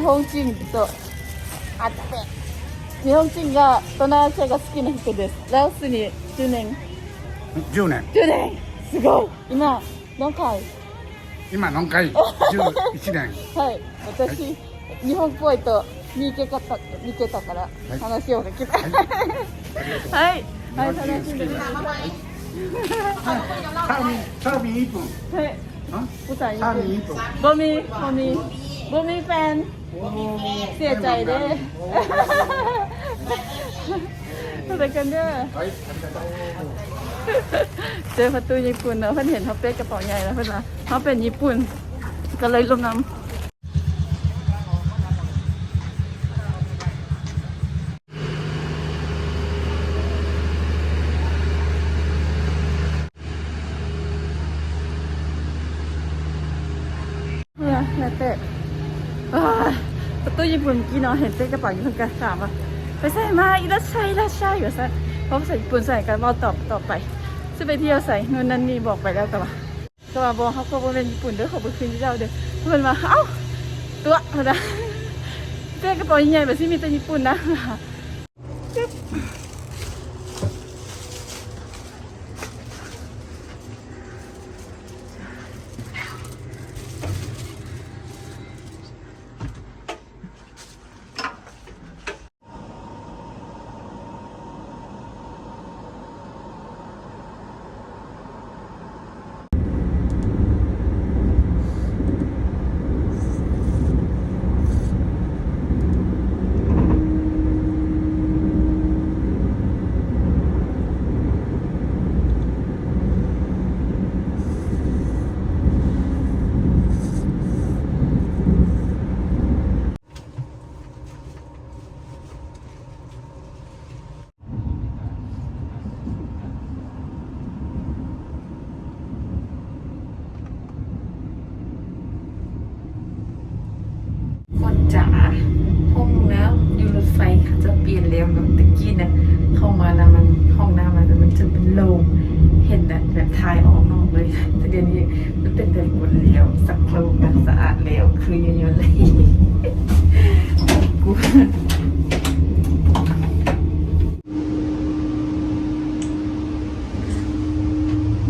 本人と会って。日本人が東南アジアが好きな人です。ラオスにじゅうねん。じゅうねん。じゅうねん。すごい。今、何回？今何回？じゅういちねん。はい。私、はい。日本っぽいと見受けた、見受けたから、はい。話を聞きたい。はい。はい。はい、日本人好きな。はい。はい。サーフィン、サーフィンいっぷん。はい。 ພາສາຍີ່ປຸ່ນ ບໍ່ມີ ບໍ່ມີ ບໍ່ມີແຟນ ເສຍໃຈເດ້ ໄປກັນເດີ ເຈີປະຕູຍີ່ປຸ່ນເນາະ ເພິ່ນເຫັນເຮົາເປັນກະເປົາໃຫຍ່ແລ້ວ ເພິ່ນວ່າເຮົາເປັນຍີ່ປຸ່ນ ກໍເລີຍລົງນຳ. ເຮືອແມ່ແຕະ ໂອ້ຍ ປະຕູຍີ່ປຸ່ນກີ້ເນາະ ເຫັນເປັນກະເປົາຢູ່ ເພິ່ນກະຖາມວ່າ ໄປໃສມາ ອີລັດໄຊ ອີລັດໄຊ ວ່າຊັ້ນ ເວົ້າພາສາຍີ່ປຸ່ນໃສ່ກັນ ເວົ້າຕອບຕໍ່ໄປ ຊິໄປທ່ຽວໃສ ໂນ່ນນັ້ນນີ້ ບອກໄປແລ້ວກະວ່າ ກະວ່າ ບໍ່ ເຮົາກະບໍ່ແມ່ນຍີ່ປຸ່ນເດີ ເຂົາບໍ່ຄືເຈົ້າເດີ ເພິ່ນວ່າ ເອົ້າ ຕົວະ ເພິ່ນວ່າ ເປັນກະເປົາໃຫຍ່ແບບນີ້ ມີແຕ່ຍີ່ປຸ່ນນະ. ຄົນຈາ ຫ້ອງນ້ຳຢູ່ລົດໄຟເຂົາເຈົ້າປ່ຽນແລ້ວເນາະ ແຕ່ກີ້ນະ ເຂົ້າມານະ ມັນ ຫ້ອງນ້ຳມັນ ມັນຈະເປັນໂລ່ງ ເຫັນແບບ ແບບຖ່າຍອອກນອກເລີຍ ແຕ່ດຽວນີ້ ມັນເປັນແບບບົດແລ້ວ ຊັກໂຄຣກນະ ສະອາດແລ້ວ ຄືຢູ່ໆເລີຍ ກູ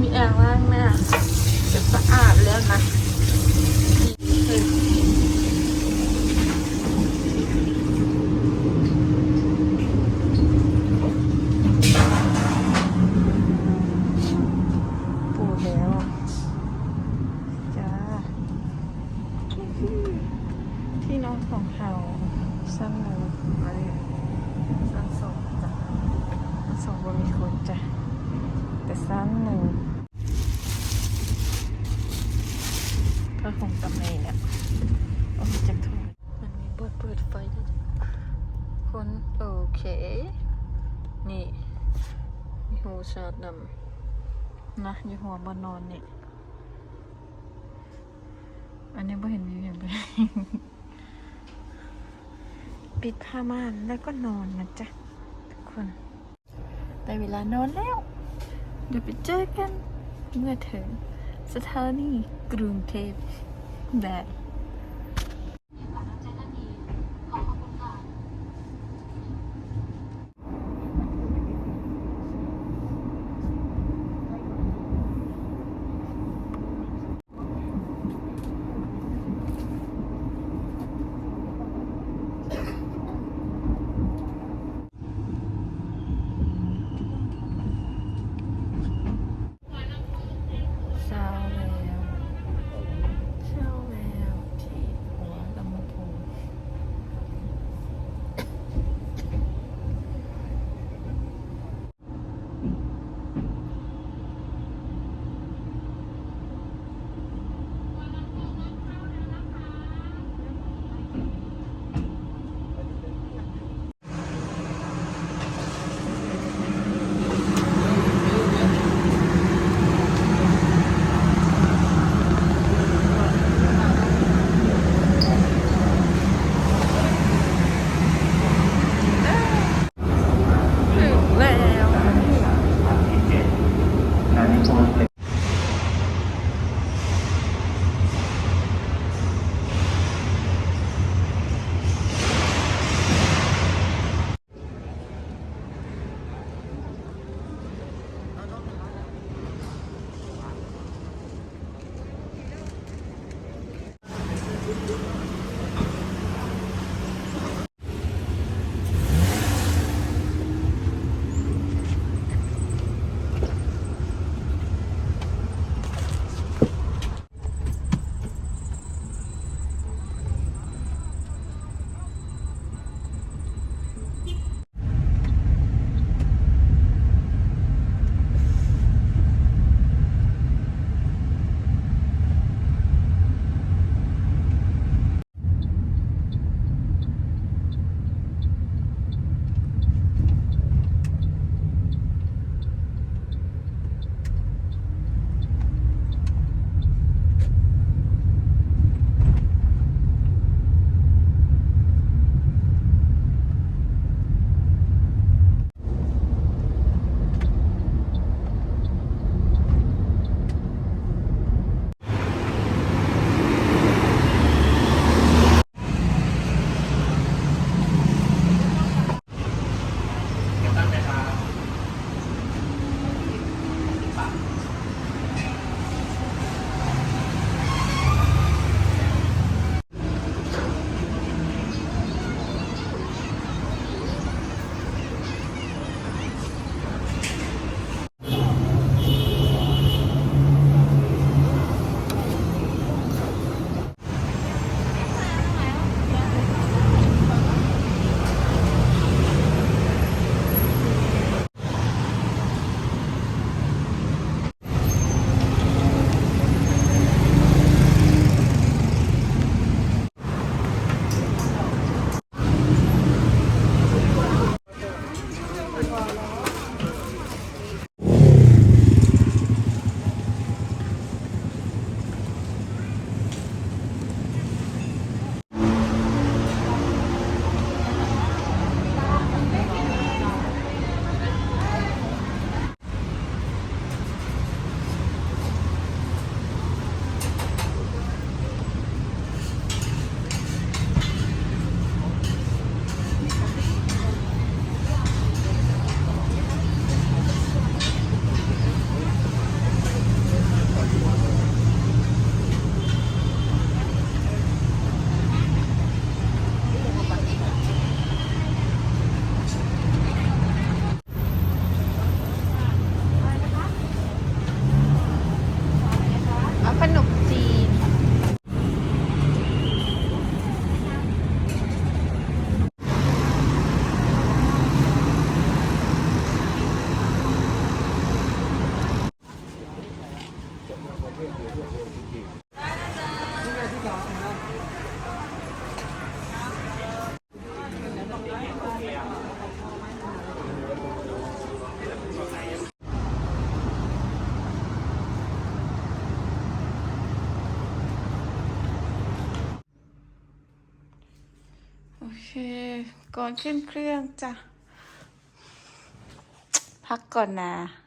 ມີອ່າງລ້າງໜ້າ ສະອາດແລ້ວນະ. ປູແລ້ວຈ້າ ທີ່ນອນຂອງເຮົາ ຊັ້ນໜຶ່ງ ອັນນີ້ຊັ້ນສອງຈ້າ ຊັ້ນສອງບໍ່ມີຄົນຈ້າ ແຕ່ຊັ້ນໜຶ່ງ ຜ້າຫົ່ມກະມີແລ້ວ ໂອ້ຍ ຈັກຖົງ ມັນມີບ່ອນເປີດໄຟດ້ວຍທຸກຄົນ ໂອເຄ ນີ້ ມີຮູສາດນ້ຳນະ ຢູ່ຫົວບ່ອນນອນນີ້ ອັນນີ້ບໍ່ເຫັນມີຫຍັງເລີຍ ປິດຜ້າມ່ານແລ້ວກໍນອນນະຈ໊ະທຸກຄົນ. ໄດ້ເວລານອນແລ້ວ ດຽວໄປເຈີກັນເມື່ອເຖິງສະຖານີກຸງເທບແບບ. ເຊົ້າແລ້ວ ເຊົ້າແລ້ວ ໂອເຄ ກ່ອນຂຶ້ນເຄື່ອງຈ້ະ ພັກກ່ອນນະ.